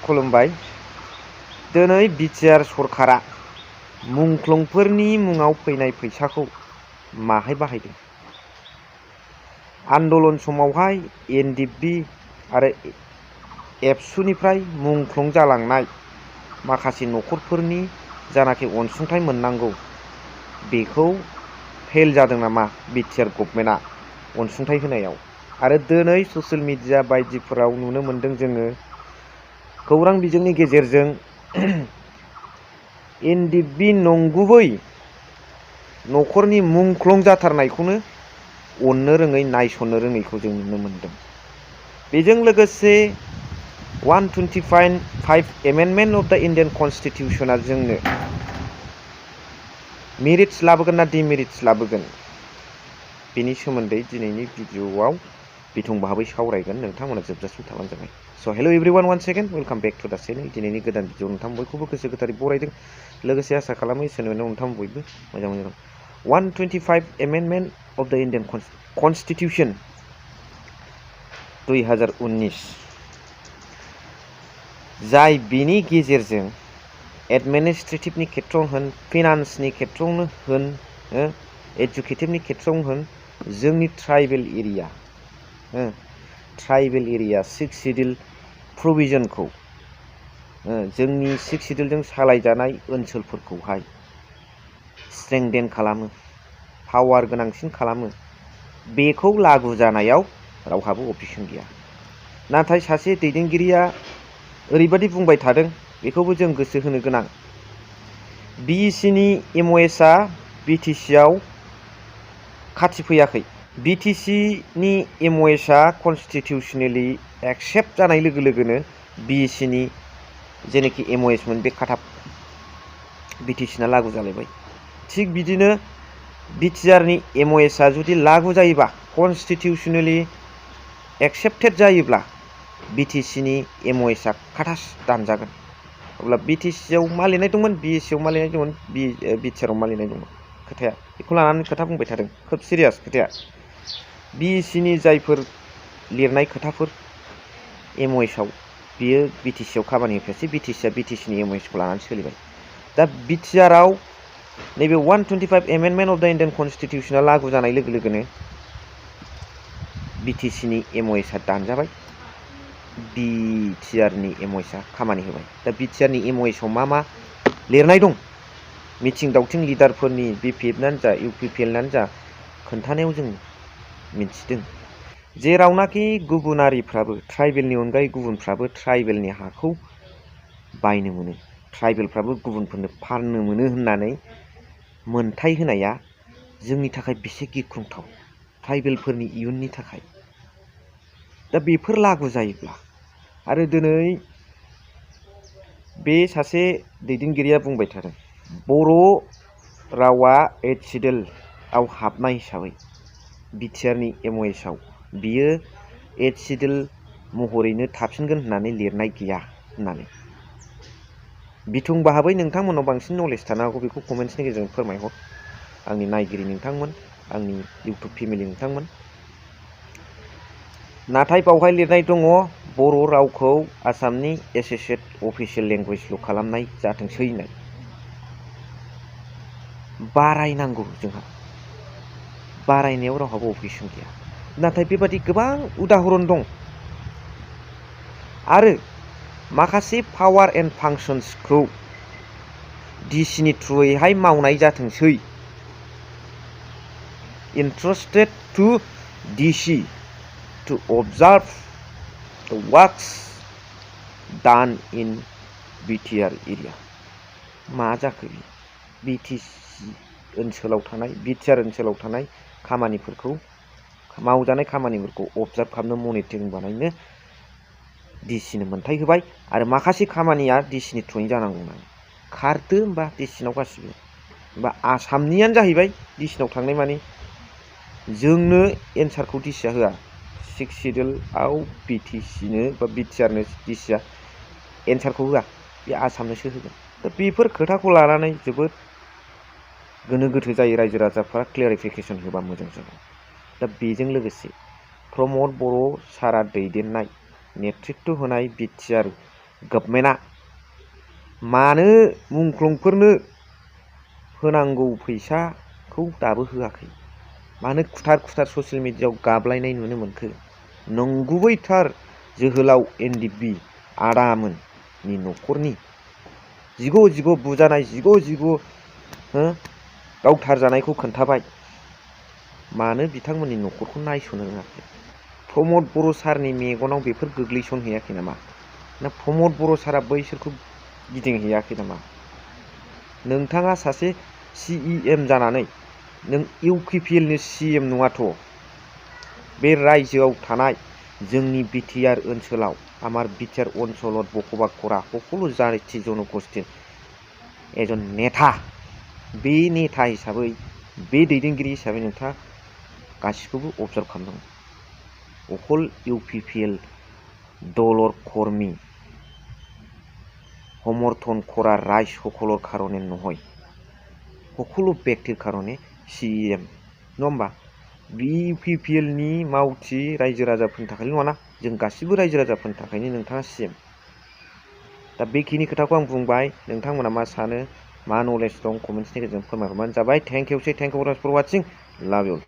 खुलुमबाय। दिनै बिटिआर सरकारा मुंख्लंफोरनि मुङाव फैनाय फैसाखौ माहाय बाहायदों? आन्दलन समावहाय एनडिएफबि आरो एबसुनिफ्राय मुंख्लं जालांनाय माखासे न'खरफोरनि जानाखि अनसुंथाइ मोननांगौ बेखौ फेल जादों नामा बिटिआर गभर्नमेन्टआ अनसुंथाइ होनायाव? आरो दिनै ससियेल मिडिया बायदिफोराव नुनो मोन्दों जोङो खौरां बिजोंनि गेजेरजों एनडिएफबि नंगुबै न'खरनि मुंख्लं जाथारनायखौनो अननो रोङै नायसननो रोङैखौ जों नुनो मोन्दों। बेजों लोगोसे 125 एमेन्डमेन्ट अफ द इन्डियान कन्स्टिटिउसना जोंनो मेरिट्स लाबोगोन ना डिमेरिट्स लाबोगोन बेनि सोमोन्दै दिनैनि भिडिअ'आव बिथं भाबै सावरायगोन। नोंथांमोना जोबजासिम थाबानो जाबाय। So' hello' everyone, one second welcome back to the channel. दिनैनि गोदान भिडिअ नोंथां बयखौबो गोसो गोथारै बरायदों। लोगोसे आसा खालामो इसोरनि अननायाव नोंथां बयबो मोजां मोजां 125 एमेन्डमेन्ट अफ द इन्डियान कन्स्टिटिउसन 2019 जाय बिनि गेजेरजों एडमिनिस्ट्रेटिभनि खेथ्रआव होन, फिनान्सनि खेथ्रआवनो होन, एजुकेटिभनि खेथ्रआवनो होन, जोंनि ट्राइबेल एरिया 6 शिड्यूल प्रभिजनखौ जोंनि 6 शिड्यूलजों सालायजानाय ओनसोलफोरखौहाय स्ट्रेंदेन खालामो, पावार गोनांसिन खालामो। बेखौ लागु जानायाव रावहाबो अबजेक्सन गैया। नाथाय सासे दैदेनगिरिया ओरैबायदि बुंबाय थादों, बेखौबो जों गोसो होनो गोनां। बिइसिनि एमअएसआ बिटिसिआव खाथि फैयाखै। बिटिसिनि एमअएसआ कन्स्टिटिउसनेलि एक्सेप्ट जानाय लोगो लोगोनो बिइसिनि जेनाखि एमअएसमोन बे खाथाब बिटिसिना लागु जालायबाय। थिग बिदिनो बिटिआरनि एमअएसआ जुदि लागु जायोबा, कन्स्टिटिउसनेलि एक्सेप्टेड जायोब्ला बिटिसिनि एमअएसआ खाथास दानजागोन। अब्ला बिटिसिआव मा लिरनाय दंमोन, बिएससिआव मा लिरनाय दंमोन, बिटिआरआव मा लिरनाय दंमोन, खोथाया बेखौ लानानै खोथा बुंबाय थादों। खोब सिरियास खोथाया। बिइसिनि जायफोर लिरनाय खोथाफोर एमअएसआव बियो बिटिसिआव खामानि होफैयासै। बिटिसिआ बिटिसिनि एमअएसखौ लानानै सोलिबाय। दा बिटिआरआव नैबे 125 एमेन्डमेन्ट अफ द इन्डियान कन्स्टिटिउसना लागु जानाय लोगो लोगोनो बिटिसिनि एमअएसआ दानजाबाय, बिटिआरनि एमअएसआ खामानि होबाय। दा बिटिआरनि एमअएसआव मा मा लिरनाय दं, मिथिं दावथिं लिडारफोरनि बिपिएफआनो जा इउपिपिएलआनो जा खोन्थानायाव जों मिथिदों, जेरावनाखि गुबुनारिफ्राबो ट्राइबेलनि अनगायै गुबुनफ्राबो ट्राइबेलनि हाखौ बायनो मोनो, ट्राइबेलफ्राबो गुबुनफोरनो फाननो मोनो होननानै मोनथाय होनाया जोंनि थाखाय बेसे गिख्रंथाव, ट्राइबेलफोरनि इयुननि थाखाय। दा बेफोर लागु जायोब्ला, आरो दिनै बे सासे दैदेनगिरिया बुंबाय थादों बर' रावा 8 शिड्यूलआव हाबनाय हिसाबै बिटिआरनि एमअएसआव बियो 8 शिड्यूल महरैनो थाफिनगोन होननानै लिरनाय गैया होननानै। बिथं भाबै नोंथांमोनाव बांसिन नलेज थानो हागौ, बेखौ कमेन्ट्सनि गेजेरजों फोरमायहर। आंनि नायगिरि नोंथांमोन, आंनि इउटुब फेमिलि नोंथांमोन। नाथाय बावहाय लिरनाय दङ बर' रावखौ आसामनि एसोसिएट अफिसियेल लेंगुवेजल' खालामनाय जाथोंसै होननाय। बारायनांगौ, जोंहा बारायनायाव रावहाबो अबजेक्सन गैया। नाथाय बेबादि गोबां उदाहरन दं। आरो माखासे पावार एन्ड फांसन्सखौ डिसिनि थ्रुयैहाय मावनाय जाथोंसै। Interested to DC to observe the works done in BTR area. मा जाखो? बिटिसि ओनसोलाव थानाय, बिटिआर ओनसोलाव थानाय खामानिफोरखौ, मावजानाय खामानिफोरखौ अबजार्भ खालामनो, मनिटरिं बानायनो डिसिनो मोनथाय होबाय। आरो माखासे खामानिया डिसिनि थ्रुयै जानांगौ होननानै खारदो होमबा डिसिनाव गासिबो। होमबा आसामनियानो जाहैबाय डिसिनाव थांनाय माने जोंनो एन्सारखौ डिसिया होआ। 6 शिड्यूलआव बिटिसिनो बा बिटिआरनो डिसिया एन्सारखौ होआ, बे आसामनोसो होगोन। दा बेफोर खोथाखौ लानानै जोबोद गोनो गोथो जायो। रायजो राजाफ्रा क्लियारिफिकेसन होबा मोजां जागोन। दा बेजों लोगोसे प्रमद बर' सारा दैदेननाय, नेतृत्व होनाय बिटिआर गभर्नमेन्टआ मानो मुंख्लंफोरनो होनांगौ फैसाखौ दाबो होआखै? मानो खुथार खुथार ससियेल मिडियायाव गाबलायनाय नुनो मोनखो? नंगुबैथार जोहोलाव एनडिएफबि आदामोननि न'खरनि जिग' बुजानाय जिग' गावथारजानायखौ खोन्थाबाय। मानो बिथांमोननि न'खरखौ नायस'नो रोङाखै? प्रमद बर' सारनि मेगनाव बेफोर गोग्लैसनहैयाखै नामा? ना प्रमद बर' सारा बैसोरखौ गिदिंहैयाखै नामा? नोंथाङा सासे CEM जानानै नों UPPLनि CM नङाथ'। बे रायजोआव थानाय जोंनि बिटिआर ओनसोलाव आमार बिटिआर अঞ্চলত बসবাস কৰা সকলো জাতি জনগোষ্ঠীর এজন নেতা, बे नेता हिसाबै बे दैदेनगिरि हिसाबै नोंथाङा गासिखौबो अबजार्भ खालामनांगौ। অকল UPPL দলৰ কর্মী সমর্থন করা রায় সকলের কারণে নহয়, সকলো ব্যক্তির কারণে CEM नङा होमबा? UPPLनि मावथि रायजो राजाफोरनि थाखायल' नङाना, जों गासिबो रायजो राजाफोरनि थाखायनो नोंथाङा CM। दा बेखिनि खोथाखौ आं बुंबाय। नोंथांमोना मा सानो, मा नलेज दं, कमेन्ट्सनि गेजेरजों फोरमायहरबानो जाबाय। Thank you for watching. Love U.